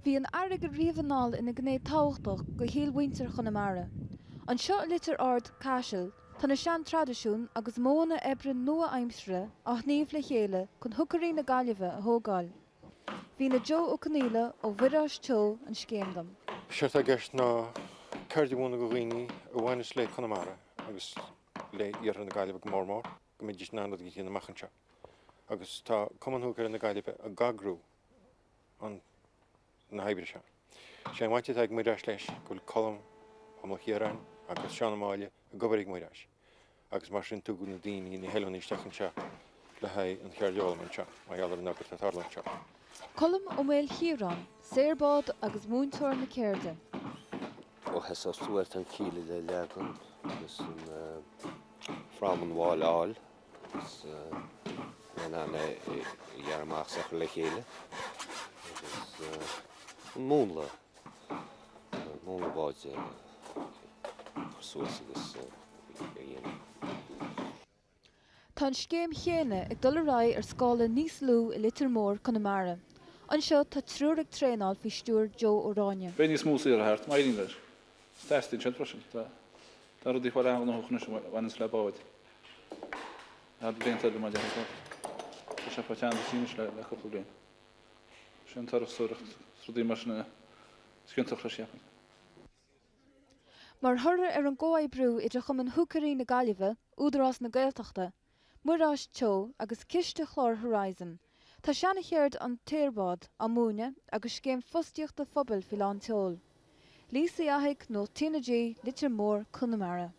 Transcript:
Bhí an fharraige riamh anall ina gné tábhachtach de shaol mhuintir Chonamara. Anseo i Litir Ard Caiseal, tá na sean-traidisiúin agus modhanna oibre nua-aimseartha á shníomh le chéile chun Húicéirí na Gaillimhe a thógáil. Mhínigh Joe Ó Conaola ó Mhuiráis Teo an scéim dom. Séard atá i gceist ná ceird a mhúineadh do dhaoine a bhaineas le Conamara agus le iarthar na Gaillimhe go mór mór, go mbeidís in ann rud a dhéanamh amach anseo. Agus tá Cumann Húicéirí na Gaillimhe ag eagrú an na hoibre seo. Sé an bhaint atá ag Muiráis leis go bhfuil Colm Ó Maoilchiaráin agus Seán Ó Máille ag obair ag Muiráis agus mar sin tugadh na daoine, na hoiliúnaí isteach anseo le haghaidh an cheird a fhoghlaim anseo mar gheall ar an obair atá ag tarlú anseo. Colm Ó Maoilchiaráin, saor bád agus múinteoir na ceirde. Ó thosós tú air tá an cíle le leagan agus an fráma an bháid a fháil. Agus in ann é a ghearradh amach is a chur le chéile agus an múnla, múnla báid a chur suas agus a dhéanamh. Tá an scéim chéanna ag dul ar aghaidh ar scála níos lú i Leitir Móir, Conamara. Anseo tá triúr ag traenáil faoi stiúir Joe Ó Ráinne. Beidh níos mó saothar thart, má éiríonn leis. Teastaíonn siad freisin. Tá rudaí fáil an-ghnóthach anois a bhaineanns le báid. Thar blianta eile mar déarfá. Tá sé fá teannta anois le cúpla bliain. Sé an turasóireacht is rudaí mar sin is ciontach leis cheapfainn. Mar thoradh ar an gcomhoibriú idir Chumann Húicéirí na Gaillimhe, Údarás na Gaeltachta, Muiráis Teo agus Ciste Chlár Horizon, tá seana-cheird an tsaorbháid á múineadh agus scéim fostaíochta phobail faoi lán tseoil. Lisa Uí Fhathaigh, Nuacht TnaG, Leitir Móir, Conamara.